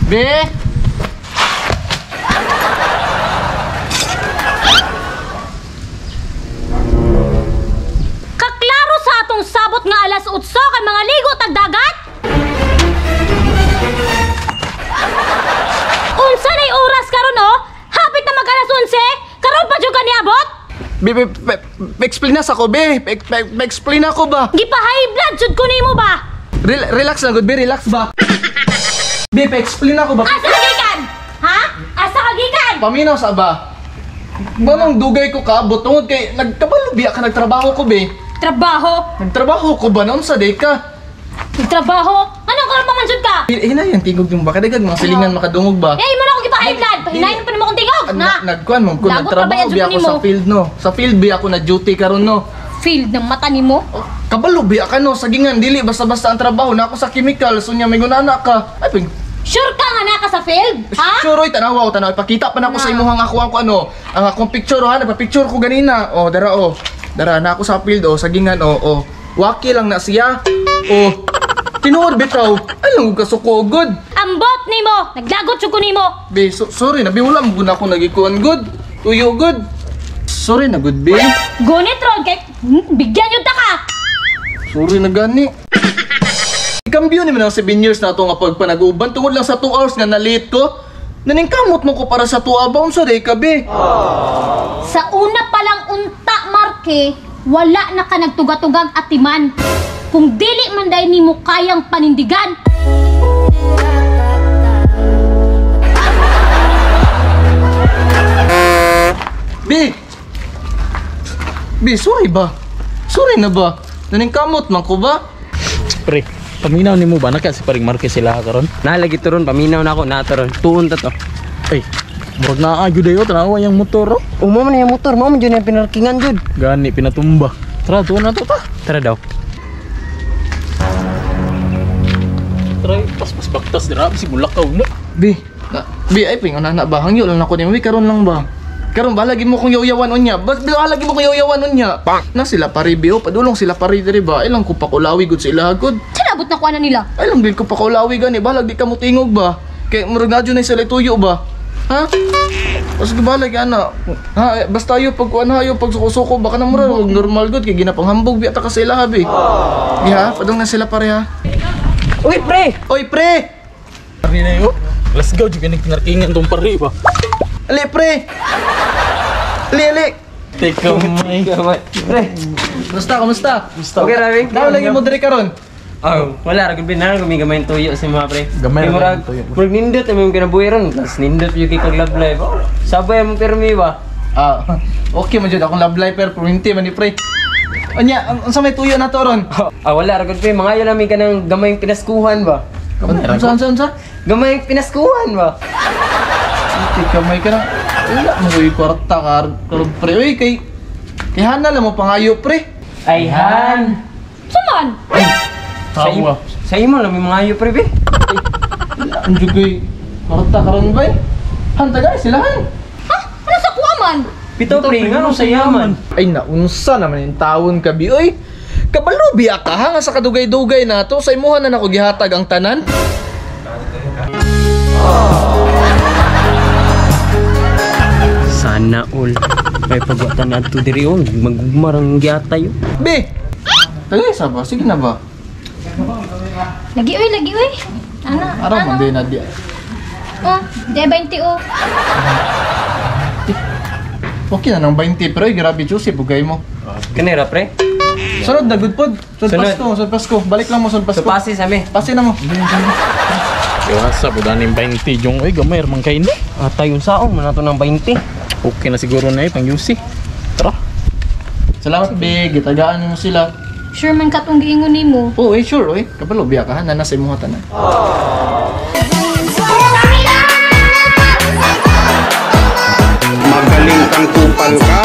Be! Kaklaro sa atong sabot nga alas 8 kay mga ligo tag dagat. Unsa nay oras karon oh? Hapit na mag alas 11, karon pa jud ka niabot? Be, be, be, explain na sa ko, be. Explain ako ba? Gipa-high blood jud ko nimo ba? Relax lang gud, be, relax ba? Be, explain ako ba? Asa ka gikan? Ha? Asa ka gikan? Paminaw sa ba? Manong dugay ko kaabot tungod kay nagkabalo biya ka nagtrabaho ko, be. Trabaho? Nagtrabaho ko ba noon sa day ka? Nagtrabaho? Anong karon pa man jud ka? Hinayan tingog yung ba? Kadagag mga silingan makadungog ba? Eh, mo na akong gipa-high blood. Pahinayon pa nimo akong tingog. Na. Nagkuan mo ko Lagot pa ba nagtrabaho yan biya jud ako sa nimo? field no. Sa field biya ako na duty karon no. Field ng mata nimo? Oh, kabalo biya ka no sa gingan dili basta-basta ang trabaho na ako sa chemical so nya may gunana ka. Ay ping sure ka nga na ka sa field? Ha? Sure oy, tanawa ko, tanawa. Ipakita pa na ako sa imuhang ako ang ano, ang akong picture ha, nagpa-picture ko ganina. Oh, dara oh. Dara na ako sa field oh, sa gingan oh, oh. Waki lang na siya. Oh. Tinuod bitaw. Ay lang kasuko good. Ambot nimo, naglagot jud ko nimo. Be, sorry na be, wala mo gud ako nagikuan good. Tuyo good. Sorry na good be. Gunit ron kay bigyan yun ta ka. Sorry na gani. Kambyo ni man ang 7 years na ato nga pagpanaguban tungod lang sa 2 hours nga na-late ko. Naningkamot mo ko para sa 2 hours unsa day ka be? Sa una pa lang unta Marke, wala na ka nagtugatugag atiman. Kung dili man day nimo kayang panindigan. Be. Be, sorry ba? Sorry na ba? Naningkamot man ko ba? Pre, paminaw nimo ba naka si paring Marquez sila karon? Nalagi to ron, paminaw na ako, nato ron. Tuon ta to. Ay, murag naa gyud ayo tanawa yang motor oh. Umo man yung motor, mo man jud yung pinarkingan jud. Gani pinatumba. Tara, tuon na to ta. Tara daw. Try paspas baktas dira si mulakaw na. Be, be ay ping ana ba hangyo lang ako nimo karon lang ba? Karon ba lagi mo kong yaw-yawan unya? Bas lagi mo kong yaw-yawan unya. Na sila pare be oh, padulong sila pare diri ba? Ay lang ko pakulawi gud sila gud. Sinabot na ko ana nila. Ay lang din ko pakulawi gani ba lagi ka mo tingog ba? Kay murag na jud na sila tuyo ba? Ha? Basta balag ana. Ha, basta ayo pag kuan hayo pag suko-suko baka na mura og normal gud kay ginapanghambog biya ta ka sila habi. Di ha, padung na sila pare ha. Uy, pre! Oy pre. Pare na yo. Let's go jud kaning pinarkingan tong pare ba. Ali pre. Ali ali. Teka may. Pre. Kumusta kumusta? Okay, Ravi. Daw lagi mo diri karon. Oh, wala ra gud na gumigamay yung tuyo sa mga pre. Gamay ra murag yung tuyo. Murag nindot ang kinabuhi ron. Tapos nindot yung kay kag love life. Oh, sabay mo pirmi ba? Ah, okay man jud akong love life pero prominti man ni pre. Anya, unsa may tuyo na to ron? Ah, wala ra gud pre, mangayo lang mi kanang gamay pinaskuhan ba? Unsa unsa unsa? Gamay pinaskuhan ba? Okay, kamay ka na. Wala mo ko'y kwarta ka, karon pre. Uy, kay hana lang mo pangayo pre. Ay han. Suman. Tawa. Sa imo lang may mangayo pre be. Wala ang jud ko'y kwarta karon bay. Han tagay sila han. Ha? Ano sa kuha man? Pito pre, ngano sa yaman? Ay naunsa naman yung tawon ka bi oy. Kabalo biya ka ha nga sa kadugay-dugay na to sa imuha na nako gihatag ang tanan. Sana all. May pagwatan na adto diri on, magugma rang giatay. Be. Tagay sa ba? Sige na ba? Lagi oy, lagi oy. Ana. Araw man din na di. Oh, di 20 oh. Okay na ng 20 pero ay, grabe juicy bugay mo. Kanira pre? Sunod na good pod. Sunod Sunod. Pasko, sunod Pasko. Balik lang mo sunod Sa Pasko. pasi sa mi. Pasi na mo. Iwasa po daning 20 jong oy gamay ra man kay ni. Atay unsaon man nato ng 20. Okay na siguro na eh pang UC. Tara. Salamat be, gitagaan mo sila. Sure man ka tong giingon nimo. Oo, eh, sure, oy. Kabalo biya ka ha, nana sa imuha tanan. Magaling kang kupal ka.